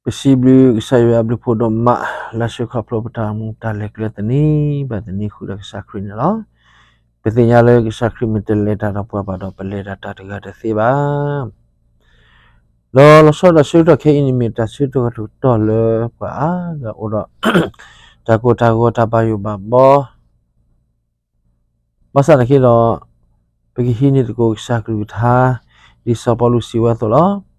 ပစံးဘျုးကစၢ်ယွၤအဘျုးဖးဒိၣ်မး လၢအဆှၢခီဖျိပတၢ်အိၣ်မူတၢ်လဲၤကျဲတနံၤဘၣ်တနံၤဃုာ်ဒီးကစၢ်ခရံာ်န့ၣ်လီၤ. ပသ့ၣ်ညါလၢကစၢ်ခရံာ်မ့ၢ်တလဲၤတၢ်ဒီးပှၤဘၣ်ဒီး ပလဲၤတၢ်တဂၤတသ့ဘၣ်. ဒီးလီၤဆီဒၣ်တၢ်ဆၢကတီၢ်ခဲအံၤန့ၣ် မ့ၢ်တၢ်ဆၢကတီၢ်တကတီၢ်လၢပှၤအါဂၤအိၣ်ဒီး တၢ်ကိၢ်တၢ်ဂီၤ တၢ်ဘၣ်ယိၣ်ဘၣ်ဘီ ဘၣ်ဆၣ်သနာ်က့ဒီး ပကဟံးန့ၢ်သကိးကစၢ်ကလုၢ်ကထါ ဒ်စီၤပီလူးစံးဝဲအသိးလီၤ.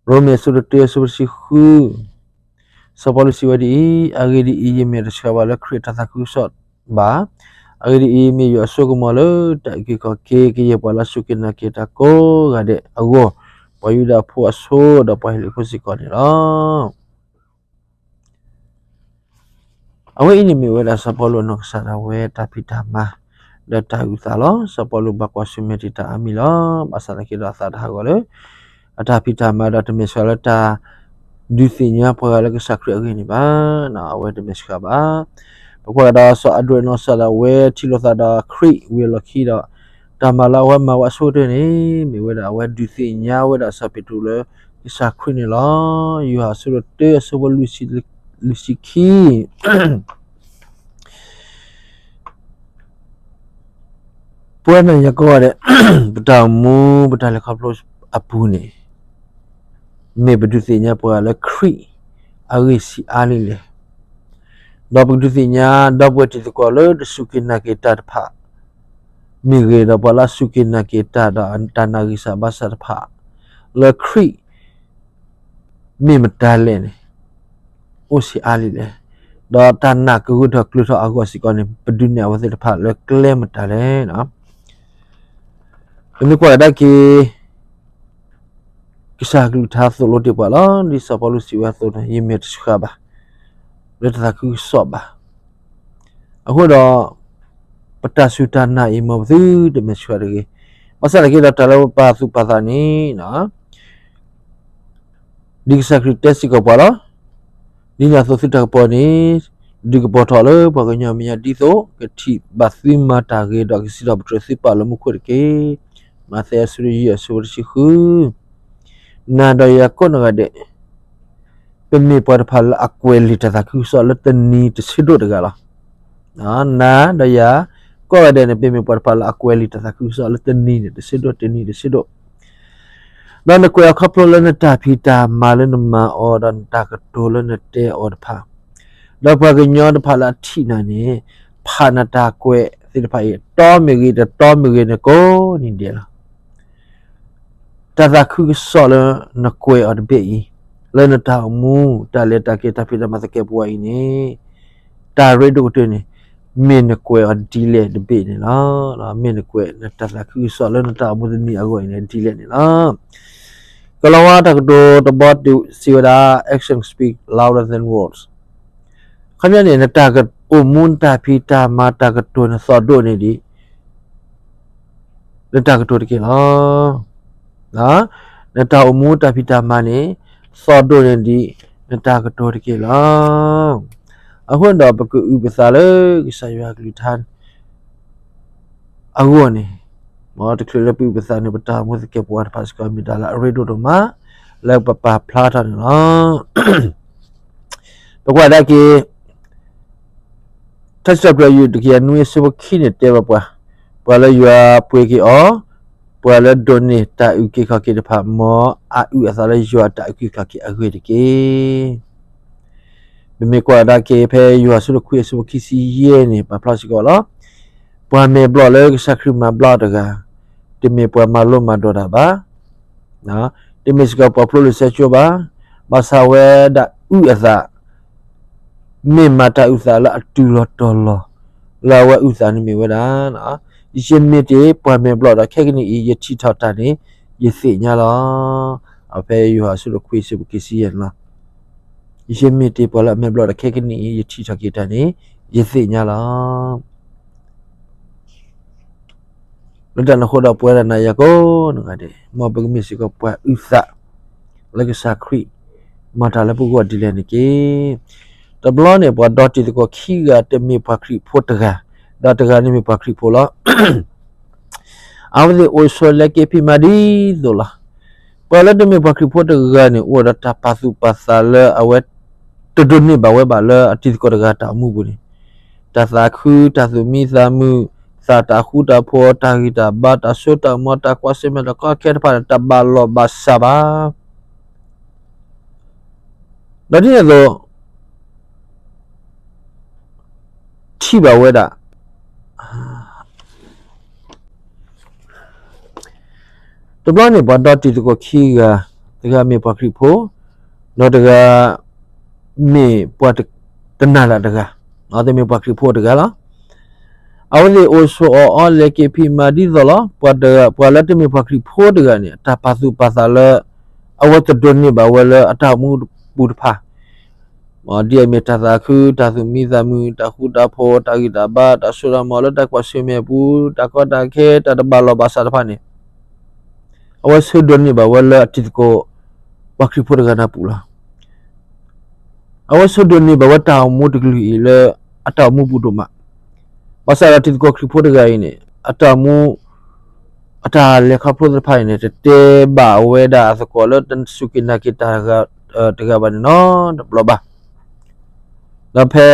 ရိမ့ၤအဆၢတဆံတၢ အဆၢဖိတဆံဃု, စီၤပီလူးစံးဝဲဒ်အံၤ, အဂ့ၢ်ဒ်အံၤ, ယမ့ၢ်တဆှၢဘၣ်လၢခရံာ်အတၢ်သးခုကစီၣ်ဘၣ်. အဂ့ၢ်ဒ်အံၤ, မ့ၢ်ယွၤအစိကမီၤလၢတၢ်အုၣ်က့ၤခီၣ်က့ၤ ကယဲၢ်ပှၤလၢအစူၢ်က့ၤနာ်က့ၤတၢ်ကိးဂၤဒဲးအဂီၢ်, ပှၤယူဒၤဖိအစိၤ ဒီးပှၤဟ့းလ့ၣ်ဖိစ့ၢ်ကီးန့ၣ်လီၤ. အဝဲအံၤန့ၣ်မ့ၢ်ဝဲဒၣ်စီၤပီလူးအနီၢ်ကစၢ်ဒၣ်ဝဲတၢ်ဖံးတၢ်မၤ ဒီးတၢ်အုၣ်သးလီၤ. စီၤပီလူးဘၣ်ကွၢ်ဆၢၣ်မဲာ်တ့ၢ်တၢ်အါမံၤလီၤ. ဘၣ်ဆၣ်သနာ်က့ဒီးအသးတဟးဂီၤလၢ အတၢ်ဖံးတၢ်မၤဒီးတမ့ၢ်စှၤလၢတၢ် ဒုးသ့ၣ်ညါပှၤဂၤလၢကစၢ်ခရံာ်အဂ့ၢ်န့ၣ်ဘၣ်. အဝဲတမ့ၢ်စှၤဘၣ်. ပကွၢ်ကဒီးစီၤအၤဒိးအနီၢ်ကစၢ်ဒၣ်ဝဲထံၣ်လိာ်သးဒီးခရံာ်ဝံၤအလီၢ်ခံဒီး တၢ်မၤလၢအဝဲမၤဝဲအဆိကတၢၢ်န့ၣ် မ့ၢ်ဝဲဒၣ်အဝဲဒုးသ့ၣ်ညါဝဲဒၣ်စီၤပ့းတရူးလၢကစၢ်ခရံာ်န့ၣ်လီၤ. ယိၤဟၣ်အဆၢဒိၣ်တၢ အဆၢဖိလွံၢ်ဆံခံ ပဝဲနၤယၤကိးဂၤဒဲး ပတၢ်အိၣ်မူ ပတၢ်လဲၤခီဖျိအပူၤန့ၣ် မ့ၢ်ပဒုးသ့ၣ်ညါပှၤလၢခရံာ်အဂ့ၢ်ဆံးအါလံလဲၣ်. ဒီးပကဒုးသ့ၣ်ညါ ဒီပုၢ်ဝဲၢ်တံၤသကိးလၢတစူၢ်က့ၤနာ်က့ၤတၢ်တဖၣ် မ့ၢ်ဂ့ၤဒီးပှၤလၢအစူၢ်က့ၤနာ်က့ၤတၢ်ဒီးတၢ်နာ်ဂံၢ်စၢ်ဘါစၢ်တဖၣ် လၢခရံာ် မ့ၢ်မတၤလဲၣ်န့ၣ် အိၣ်ဆံးအါလံလဲၣ်. ဒီးတၢ်နာ်ကဂၢၢ်ထီၣ်ကျၢၤထီၣ်အဂီၢ်စ့ၢ်ကီးန့ၣ် ပဒုးနဲၣ်အဝဲသ့ၣ်တဖၣ်လၢကျဲမတၤလဲၣ်. ပမ့ၢ်ကွၢ်ကဒါက့ၤ ကစၢ်ကလုၢ်ကထါသိၣ်လိတ့ၢ်ပှၤလီၤ. ဒ်စီၤပီလူးစံးဝဲအသိးန့ၣ် ယမ့ၢ်တဆှၢဘၣ် လၢတၢ်သးခုကစီၣ်ဘၣ်. အဃိဒီး ပတၢ်စူၢ်တၢ်နာ်အံၤ မ်ပသုတမ့ၢ်ဆှၢတဂ့ၤ. ဘၣ်ဆၣ်သနာ်က့ဒီး တၢ်လၢပပာ်သူၣ်ပာ်သးန့ၣ် ဒ်ကစၢ်ခရံာ်တဲစ့ၢ်ကီးပှၤလီၤ. ဒ်န့ၣ်အသိးသုတၢ်ကပီၤန့ၣ် ဒုးကပီၤထီၣ်လၢပှၤကညီမဲာ်ညါဒ်သိး ကထံၣ်ဘၣ်သုမၤတၢ်ဂ့ၤဒီး ကစံးထီၣ်ပတြၢၤသုပာ်လီၤမူခိၣ်တက့ၢ်. မးသဲအဆၢဒိၣ်ယဲၢ်အဆၢဖိတဆံဃု. နၤဒီးယၤကိးနီၢ်ဂၤဒဲး ပမ့ၢ်ပှၤတဖၣ်လၢအကွဲးလံာ်တၢ်သးခုကစီၣ်လၢတနံၤတဆံးဒိၣ်တဂၤလီၤ. နၤဒီးယၤ ကိးဂၤဒဲးန့ၣ် ပမ့ၢ်ပှၤတဖၣ်လၢအကွဲးလံာ်တၢ်သးခုကစီၣ်လၢတနံၤန့ၣ် တဆံးဒိၣ်တနံၤတဆံးဒိၣ် ဒီးနကွဲးအီၤခီဖျိလၢနတၢ်ဖံးတၢ်မၤလၢနမၤအီၤ ဒီးနတၢ်ကတိၤလၢနတဲအီၤတဖၣ်, ဒီးပှၤကညီတဖၣ်လၢအထံၣ်နၤန့ၣ် ဖးနတၢ်ကွဲးသ့ၣ်တဖၣ်အံၤ တီမ့ၢ်ဂ့ၤ တတီမ့ၢ်ဂ့ၤန့ၣ် ကိးနံၤဒဲးလီၤ. တၢ်သးခုကစီၣ်လၢနကွဲးအီၤတဘ့ၣ်အံၤ လၢနတၢ်အိၣ်မူ တၢ်လဲၤတၢ်က့ၤ တၢ်ဖံးတၢ်မၤသကဲးပဝးအံၤန့ၣ် တၢ်ရ့ဒိၣ်ကတၢၢ်န့ၣ် မ့ၢ်နကွဲးအီၤဒ်လဲၣ်တဘ့ၣ်န့ၣ်လီၤ. မ့ၢ်နကွဲးနတၢ်သးခုကစီၣ်လၢနတၢ်အိၣ်မူတနံၤအဂီၢ်အံၤန့ၣ် ဒ်လဲၣ်န့ၣ်လီၤ. ကလီၤဝါတၢ်ကတိၤတဘီတုၤစံးဝဲဒၣ် Actions speak louder than words. ခီပညီန့ၣ် နတၢ်အိၣ်မူ နတၢ်ဖံးတၢ်မၤ တၢ်ကတိၤန့ၣ်သီၣ်ဒိၣ်န့ၢ်ဒံး နတၢ်ကတိၤတက့ၢ်လီၤ. နတၢ်အိၣ်မူတၢ်ဖံးတၢ်မၤန့ၣ် သီၣ်ဒိၣ်န့ၢ်ဒံး နတၢ်ကတိၤတက့ၢ်လီၤ. အဃိန့ၣ်ဒီး ပကအုၣ်ပသးလၢကစၢ်ယွၤကလုၢ်ကထါ အဂီၢ်န့ၣ် မ်တချုးလၢပအုၣ်ပသးန့ၣ် ပတၢ်အိၣ်မူသကဲးပဝးတဖၣ်စ့ၢ်ကီး မ့ၢ်တၢ်လၢအရ့ဒိၣ်ဒိၣ်မး လၢပပာ်ဖျါထီၣ်န့ၣ်လီၤ. ပကွၢ်ကဒါက့ၤ ထါစံးထီၣ်ပတြၢၤ တကယၤနွံ အဆၢဖိခံန့ၣ်တဲဘၣ်ပှၤ, ပှၤလၢယွၤပှ့ၤက့ၤအီၤ, ပှၤလၢဒိးန့ၢ်တၢ်အုၣ်က့ၤခီၣ်က့ၤတဖၣ် မ်အအုၣ်အသးလၢယွၤတၢ်အုၣ်က့ၤခီၣ်က့ၤအဂ့ၢ်တက့ၢ်. ပမ့ၢ်ကွၢ်ကဒါက့ၤ ဖဲယိၤဟၣ်အဆၢဒိၣ်ခွံ အဆၢဖိခံဆံယဲၢ်န့ၣ် ပာ်ဖျါစ့ၢ်ကီးလီၤ. ပှၤမဲာ်ဘျီၣ်လၢကစၢ်ခရံာ်မၤဘျါအီၤတဂၤ, တမ့ၢ်ပှၤမၤလိမၤဒိးတၢ်ဘၣ်, တမ့ၢ်စ့ၢ်ကီးပှၤဖျိလံာ်စီဆှံဘၣ်, ဘၣ်ဆၣ်ဝဲဒၣ်အုၣ်အသး, မ့ၢ်မၤတၢ်အုၣ်သးလၢအတုၤလီၤတီၤလီၤ, လၢအဝဲအုၣ်သးန့ၣ်မ့ၢ်ဝဲဒၣ်, ယမ့ၢ်တ့ၢ်ပှၤမဲာ်ဘျီၣ်ဒီး ခဲကနံၣ်အံၤ ယထံၣ်ထီၣ်တၢ်န့ၣ် ယသ့ၣ်ညါလီၤ. ဖဲယိၤဟၣ်အဆၢဒိၣ်ခွံ အဆၢဖိခံဆံယဲၢ်န့ၣ်လီၤ. ယမ့ၢ်တ့ၢ်ပှၤလၢအမဲာ်ဘျီၣ်ဒီး ခဲကနံၣ်အံၤ ယထံၣ်ထီၣ်က့ၤတၢ်န့ၣ် ယသ့ၣ်ညါလီၤ. လၢတၢ်န့ၣ်အဃိဒီး ပဝဲဒၣ်နၤယၤကိးနီၢ်ဂၤဒဲး, မ်ပကမ့ၢ်စ့ၢ်ကီးပှၤအုၣ်သး လၢကစၢ်ခရံာ် မၤတၢ်လၢပဂီၢ်ဒ်လဲၣ်န့ၣ်တက့ၢ်. တဘျီန့ၣ် ပှၤဒီတံၤသကိးခံဂၤ တမ့ၢ်ပှၤခရံာ်ဖိတဂၤ, ဒီးတဂၤန့ၣ်မ့ၢ်ပှၤခရံာ်ဖိလီၤ. အဝဲသ့ၣ်အိၣ်ဆိးလဲၤက့ၤဖံးမၤဒ်သိးလီၤ. ပှၤလၢတမ့ၢ်ပှၤခရံာ်ဖိတဂၤန့ၣ် အိၣ်ဝဲဒီးတၢ်ပာ်သူၣ်ပာ်သးလၢအဝဲတဒိးန့ၢ်ဘၣ်ဝဲဘၣ်လၢအတံၤသကိးတဂၤတၢ်အိၣ်မူပူၤန့ၣ်, တၢ်သးခု, တၢ်သူၣ်မံသးမုာ်, သးတၢ်ဃူတၢ်ဖိး, တၢ်ဂံၢ်တၢ်ဘါ, တၢ်စိတၢ်ကမီၤ, တၢ်ကွၢ်ဆၢၣ်မဲာ်တၢ်ကီခဲတဖၣ်န့ၣ် တဘၣ်လီၢ်ဘၣ်စးဘၣ်. ဒီးဒ်န့ၣ်အသိး ထံၣ်ဘၣ်ဝဲဒၣ် တဘျီန့ၣ် ပှၤဒီတံၤသကိးခံဂၤ, တဂၤမ့ၢ်ပှၤခရံာ်ဖိ, ဒီးတဂၤမ့ၢ်ပှၤတနာ်တၢ်တဂၤ, တမ့ၢ်ပှၤခရံာ်ဖိတဂၤလီၤ. အဝဲသ့ၣ်အိၣ်ဆိးအီၣ်အီ လဲၤက့ၤဖံးမၤဒ်သိးလီၤ. ပှၤတဂၤ, ပှၤလၢတမ့ၢ်ပှၤခရံာ်ဖိတဂၤန့ၣ် အတၢ်ပာ်သူၣ်ပာ်သးလၢ အဝဲတဒိးန့ၢ်ဘၣ်ဝဲလၢအတၢ်အိၣ်မူပူၤတဖၣ် ဒ်အမ့ၢ်တၢ်သးခု, တၢ်သူၣ်မံသးမုာ်, တၢ်ဃူတၢ်ဖိး, တၢ်ဂံၢ်တၢ်ဘါ, တၢ်စိတၢ်ကမီၤလၢတၢ်ကွၢ်ဆၢၣ်မဲာ်ပူၤ, တၢ်ကီတၢ်ခဲ, တၢ်တဘၣ်လီၢ်ဘၣ်စးတဖၣ်န့ၣ်, အဝဲဆၢဒိးန့ၢ်ဘၣ်ဝဲလၢအတံၤသကိး ပှၤခရံာ်ဖိတဂၤန့ၣ်ပူၤလီၤ. အဝဲဆၢဒိးန့ၢ်ဘၣ်ဝဲတၢ်အိၣ်မူတကလုာ်အံၤလၢအတၢ်အိၣ်မူပူၤဒိၣ်မး. ဘၣ်ဆၣ်ဒီးတံၤသကိးခရံာ်ဖိတဂၤအံၤန့ၣ် အတၢ်အိၣ်မူ အတၢ်လဲၤခီဖျိသ့ၣ်တဖၣ်အံၤန့ၣ် တတဲဘၣ်ဝဲဒၣ်အသကိးလၢတစူၢ်က့ၤနာ်က့ၤတၢ်တဂၤဘၣ်န့ၣ်နီတဘျီဘၣ်. ဒီးဖဲ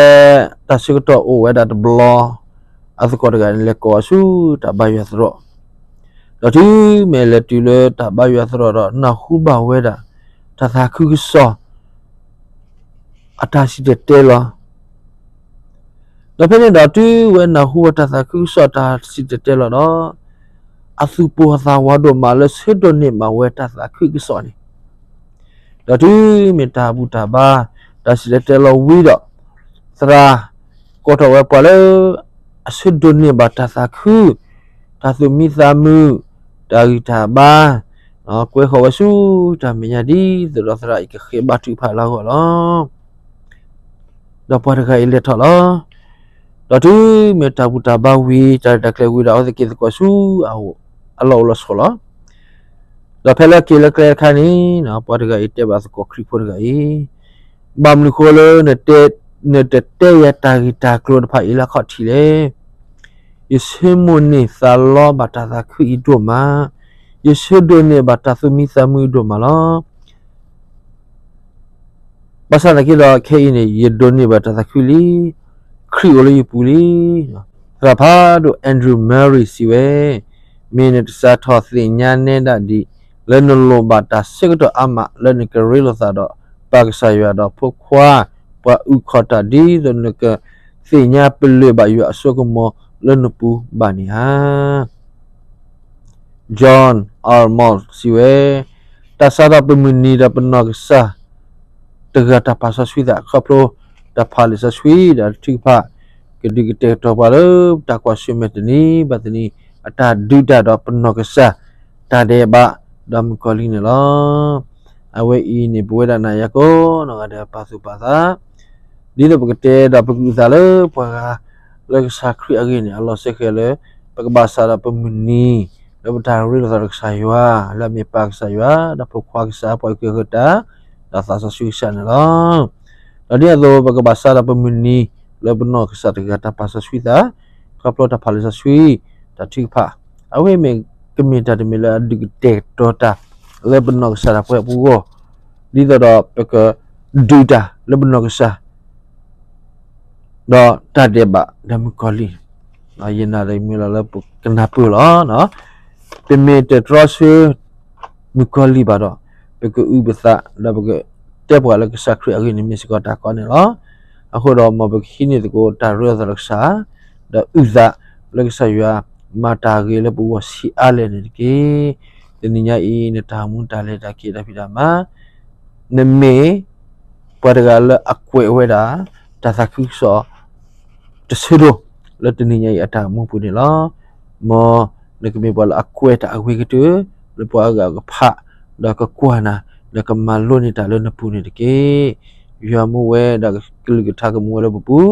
တၢ်ဆၢကတီၢ်အိၣ်ဝဲဒၣ်တဘျီ, အသကိးတဂၤန့ၣ် လဲၤကိးအီၤဆူတၢ်ဘါယွၤသရိာ်, ဒီးတုၤမ့ၢ်လဲၤတုၤလၢတၢ်ဘါယွၤသရိာ်ဒီး နၢ်ဟူဘၣ်ဝဲဒၣ် တၢ်သးခုကစီၣ် အတၢ်စံၣ်တဲၤတဲလီၤ. ဒီးဖဲန့ၣ်ဒီး တုၤဝဲနၢ်ဟူဝဲတၢ်သးခုကစီၣ်တၢ်စံၣ်တဲၤတဲလီၤဒီး အသူၣ်ပိၢ်အသးဝးဒိၣ်မးလၢဆၢဒိးန့ၢ်ဘၣ်ဝဲတၢ်သးခုကစီၣ်န့ၣ်, ဒီးတုၤမ့ၢ်တၢ်ဘူၣ်တၢ်ဘါ တၢ်စံၣ်တဲၤတဲလီၤဝံၤဒီး သရၣ်ကိးထီၣ်ဝဲပှၤလၢ အဆၢဒိးန့ၢ်ဘၣ်တၢ်သးခု, တၢ်သူၣ်မံသးမုာ်, တၢ်ဂံၢ်တၢ်ဘါ, ကွဲဃီၤဝဲဆူတၢ်မဲာ်ညါဒ်သိးဒီးသရၣ်အံၤကဃ့ဘါထုကဖၣ်လၢအဂီၢ်လီၤ. ဒီးပှၤတဂၤအံၤလဲၤထီၣ်လီၤ. ဒီးတုၤမ့ၢ်တၢ်ဘူၣ်တၢ်ဘါဝံၤ တၢ်ရဲၣ်တၢ်ကျဲၤဝံၤဒီး အဝဲသ့ၣ်က့ၤသကိးဆူအအိၣ် အလီၢ်အိၣ်လီၢ်ဆိးလီၤ. ဒီးဖဲလၢက့ၤလၢကျဲတခါန့ၣ် ပှၤတဂၤအံၤတဲဘၣ်သကိးခရံာ်ဖိတဂၤအံၤ, ဘၣ်မနုၤဃိလၢ နတတဲယၤတၢ်ဂ့ၢ်တၢ်ကျိၤတဖၣ်အံၤလၢအခီၣ်ထံးလဲၣ်. ယဆိကမိၣ်န့ၢ်သးလီဘၣ်တၢ်သးခုအံၤဒိၣ်မး, ယဆၢဒိးန့ၢ်ဘၣ်တၢ်သူၣ်မံသးမုာ်ဒိၣ်မးလီၤ. ဘၣ်ဆၣ်သနာ်က့ဒီး ခဲအံၤန့ၣ် ယဒိးန့ၢ်ဘၣ်တၢ်သးခုလံ, ခရံာ်အိၣ်လၢယပူၤလံ. သရၣ်ဖးဒိၣ် Andrew Murray စံးဝဲ, မ့ၢ်နတစးထီၣ်သ့ၣ်ညါနဲဒၣ်ဒံး လၢနလိၣ်ဘၣ်တၢ်ဆၢကတီၢ်အါမး လၢနကရ့လိာ်သးဒီးပၢ်ကစၢ်ယွၤဒီးဖိခွါ ပှၤအုၣ်ခီၣ်တၢ် ဒ်သိးနကသ့ၣ်ညါပလၢၢ်ဘၣ်ယွၤအစိကမီၤလၢနပူၤဘၣ်န့ၣ်ဧါ. John R. Moss စံးဝဲ, တၢ်စးထီၣ်ပမုၢ်နံၤဒီးပနီၢ်ကစၢ်တဂၤတၢ်ပာ်စီဆှံသး ခီဖျိတၢ်ဖးလံာ်စီဆှံဒီးတၢ်ထုကဖၣ် ကဒုးကတဲာ်ကတီၤပှၤလၢတၢ်ကွၢ်ဆၢၣ်မဲာ်တနံၤဘၣ်တနံၤ အတၢ်ဒုးတၢ်ဒီးပနီၢ်ကစၢ် တၢ်ဒဲးဘး ဒီးမုၣ်ကီၤလံၢ်န့ၣ်လီၤ. အဝဲအံၤန့ၣ် ပဝဲဒၣ်နၤယၤကိးနီၢ်ဂၤဒဲးပာ်သူၣ်ပာ်သး ဒ်သိးပကတဲဒီးပကအုၣ်သးလၢပှၤဂၤလၢကစၢ်ခရံာ်အဂ့ၢ်န့ၣ် အလီၢ်စ့ၢ်ကီးလၢ ပကဘၣ်စးထီၣ်ပမုၢ်နံၤ လၢပတၢ်ရ့လိာ်သးဒီးကစၢ်ယွၤ လၢအမ့ၢ်ပၢ်ကစၢ်ယွၤ ဒီးဖိခွါကစၢ် ပှၤအုၣ်က့ၤခီၣ်က့ၤတၢ် ဒီးသးစီဆှံကစၢ်န့ၣ်လီၤ. ဒီးဒ်န့ၣ်အသိး ပကဘၣ်စးထီၣ်ပမုၢ်နံၤ လၢပနီၢ်ကစၢ်တဂၤတၢ်ပာ်စီဆှံသး ခီဖျိတၢ်ဖးလံာ်စီဆှံ တၢ်ထုကဖၣ် အဝဲမ့ၢ်ကမ့ၢ်တၢ်တမံၤလၢအဒုးကတဲာ်ကတီၤတၢ် လၢပနီၢ်ကစၢ်ဒၣ်ပှၤပဂီၢ် ဒ်သိးဒီးပကဒုးတၢ်လၢပနီၢ်ကစၢ် ဒီးတၢ်ဒဲးဘးဒီးမုၣ်ကီၤလံၢ်, ယနာ်ဒီးမုၢ်လီၤလၢပကနၢ်ပၢၢ်လီၤ. ပမ့ၢ်တတြီဆၢ မုၣ်ကီၤလံၢ်ဘၣ်ဒီး ပကအုၣ်ပသး ဒီးပကတဲပှၤလၢကစၢ်ခရံာ်အဂ့ၢ်န့ၣ် မ့ၢ်စ့ၢ်ကီးတၢ်ကီန့ၣ်လီၤ. အဃိဒီးမ်ပကဟံးန့ၢ်သကိးတၢ်ရ့လိာ်သးဒီးကစၢ် ဒီးအုၣ်သးလၢကစၢ်ယွၤ မၤတၢ်ဂ့ၤလၢပဂီၢ်ဆံးအါလဲၣ်န့ၣ်တက့ၢ်. တနံၤညါအံၤ နတၢ်အိၣ်မူတၢ်လဲၤတၢ်က့ၤတၢ်ဖံးတၢ်မၤ နမ့ၢ်ပှၤတဂၤလၢအကွဲးဝဲဒၣ် တၢ်သးခုကစီၣ် တဆၢဒိၣ် လၢတနံၤညါအံၤအတၢ်အိၣ်မူပူၤန့ၣ်လီၤ. မ်နကမ့ၢ်ပှၤလၢအကွဲးတၢ်အဂ့ၤကတၢၢ် လၢပှၤအဂၤကဖး ဒီးကကွၢ်နၤ ဒီးကမၤလိန့ၢ်တၢ်လၢနပူၤန့ၣ်တက့ၢ်. ယွၤမူဝဲဒီးကလုၢ်ကထါကမူဝဲလၢပပူၤ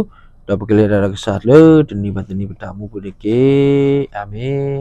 ဒီးပကလဲၤတၢ်ဒီးကစၢ်လၢတနံၤဘၣ်တနံၤပတၢ်အိၣ်မူပူၤန့ၣ်တက့ၢ်. အၤမ့ၣ်.